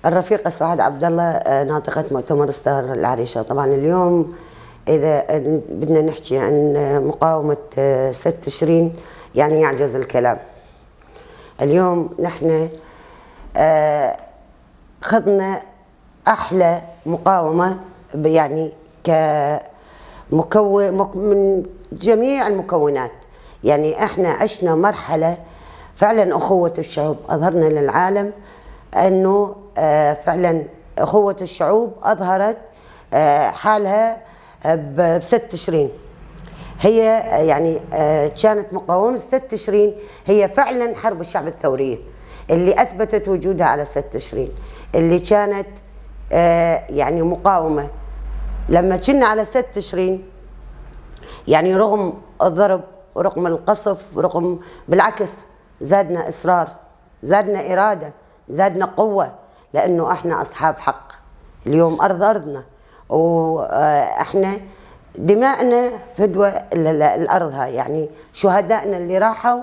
الرفيقة سعاد عبد الله، ناطقة مؤتمر ستار العريشة. طبعا اليوم إذا بدنا نحكي عن مقاومة 6 تشرين يعني يعجز الكلام. اليوم نحن خضنا أحلى مقاومة، يعني كمكون من جميع المكونات. يعني احنا عشنا مرحلة فعلا أخوة الشعوب، أظهرنا للعالم أنه فعلا أخوة الشعوب أظهرت حالها ب6 تشرين. هي يعني كانت مقاومة 6 تشرين هي فعلا حرب الشعب الثورية اللي أثبتت وجودها على 6 تشرين، اللي كانت يعني مقاومة. لما كنا على 6 تشرين يعني رغم الضرب ورغم القصف ورغم، بالعكس زادنا إصرار، زادنا إرادة، زادنا قوة، لأنه إحنا أصحاب حق. اليوم أرض أرضنا، وإحنا دماءنا فدوى الأرض هاي. يعني شهدائنا اللي راحوا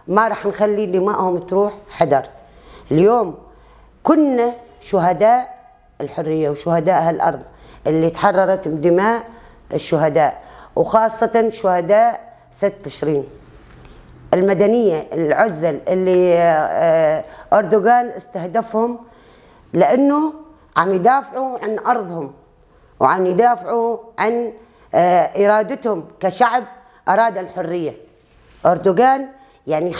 ما راح نخلي دمائهم تروح هدر. اليوم كنا شهداء الحرية وشهداء هالأرض اللي تحررت بدماء الشهداء، وخاصة شهداء 6 تشرين المدنية العزل اللي أردوغان استهدفهم، لأنه عم يدافعوا عن أرضهم وعم يدافعوا عن إرادتهم كشعب أراد الحرية. أردوغان يعني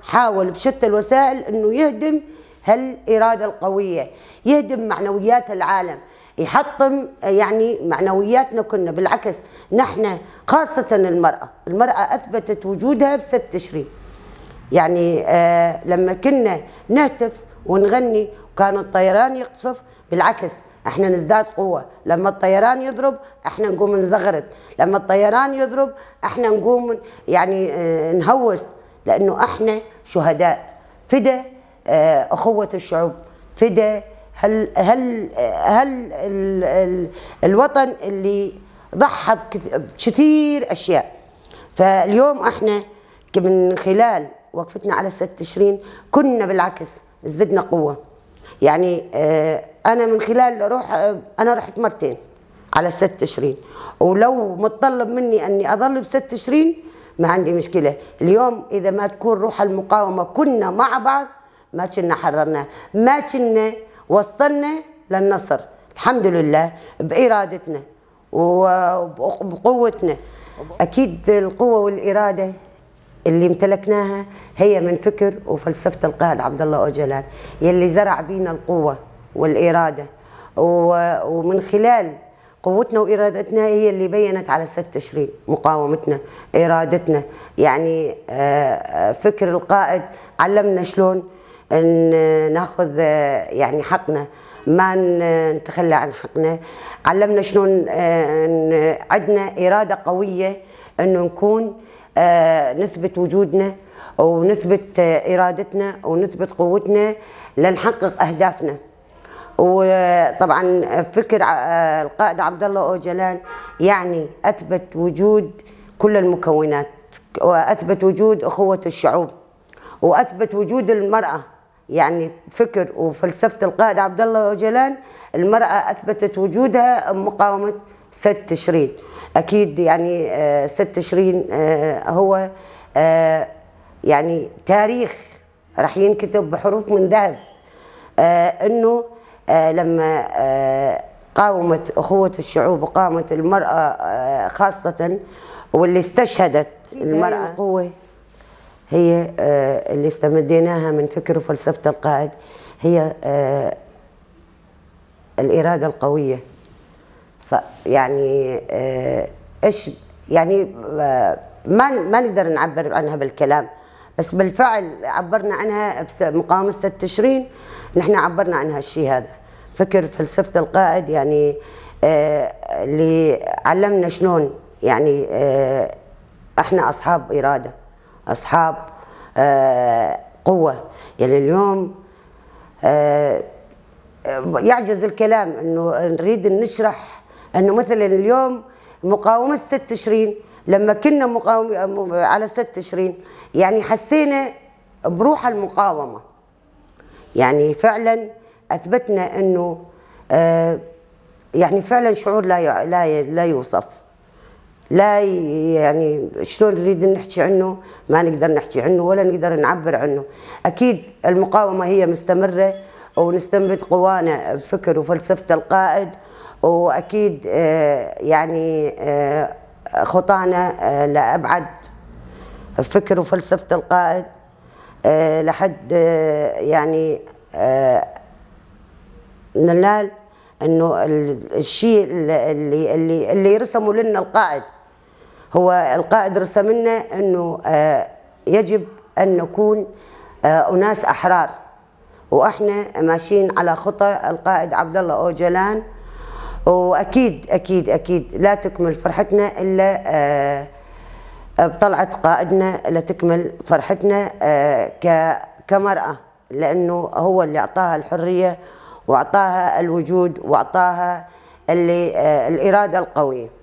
حاول بشتى الوسائل أنه يهدم هالإرادة القوية، يهدم معنويات العالم، يحطم يعني معنوياتنا كنا. بالعكس نحن خاصة المرأة أثبتت وجودها ب6 تشرين. يعني لما كنا نهتف ونغني وكان الطيران يقصف، بالعكس احنا نزداد قوة. لما الطيران يضرب احنا نقوم نزغرت، لما الطيران يضرب احنا نقوم يعني نهوس، لأنه احنا شهداء فدا أخوة الشعوب، فدا هل هل هل ال ال الوطن اللي ضحى بكثير أشياء. فاليوم احنا من خلال وقفتنا على 6 تشرين كنا بالعكس ازددنا قوة. يعني أنا من خلال أنا رحت مرتين على 6 تشرين، ولو متطلب مني أني أظل ب6 تشرين ما عندي مشكلة. اليوم إذا ما تكون روح المقاومة كنا مع بعض ما كنا حررنا، ما كنا وصلنا للنصر. الحمد لله بإرادتنا وبقوتنا. أكيد القوة والإرادة اللي امتلكناها هي من فكر وفلسفة القائد عبد الله أوجلان، يلي زرع بينا القوة والإرادة، ومن خلال قوتنا وإرادتنا هي اللي بينت على 6 تشرين مقاومتنا، إرادتنا. يعني فكر القائد علمنا شلون أن ناخذ يعني حقنا، ما نتخلى عن حقنا. علمنا شلون عندنا إرادة قوية أنه نكون نثبت وجودنا ونثبت إرادتنا ونثبت قوتنا لنحقق أهدافنا. وطبعا فكر القائد عبد الله أوجلان يعني أثبت وجود كل المكونات، وأثبت وجود أخوة الشعوب، وأثبت وجود المرأة. يعني فكر وفلسفة القائد عبد الله أوجلان المرأة أثبتت وجودها مقاومة 6 تشرين. أكيد يعني 6 تشرين هو يعني تاريخ راح ينكتب بحروف من ذهب، أنه لما قاومت أخوة الشعوب وقاومت المرأة خاصة، واللي استشهدت المرأة. القوة هي اللي استمديناها من فكر وفلسفة القائد هي الإرادة القوية. يعني إيش يعني ما نقدر نعبر عنها بالكلام، بس بالفعل عبرنا عنها بمقاومة 6 تشرين. نحن عبرنا عن هالشيء هذا. فكر فلسفة القائد يعني اللي علمنا شلون يعني احنا أصحاب إرادة، أصحاب قوة. يعني اليوم يعجز الكلام انه نريد نشرح انه مثلا اليوم مقاومة 6 تشرين، لما كنا مقاومة على 6 تشرين يعني حسينا بروح المقاومة. يعني فعلا اثبتنا انه يعني فعلا شعور لا لا لا يوصف، لا يعني شلون نريد نحكي عنه ما نقدر نحكي عنه ولا نقدر نعبر عنه. اكيد المقاومة هي مستمرة، ونستنبت قوانا بفكر وفلسفة القائد، واكيد يعني خطانا لابعد بفكر وفلسفة القائد لحد يعني ننال انه الشيء اللي رسمه لنا القائد. هو القائد رسم لنا انه يجب ان نكون اناس احرار، واحنا ماشيين على خطى القائد عبد الله اوجلان. واكيد اكيد اكيد لا تكمل فرحتنا الا بطلعة قائدنا، لا تكمل فرحتنا كمرأة، لانه هو اللي اعطاها الحرية واعطاها الوجود واعطاها اللي الارادة القوية.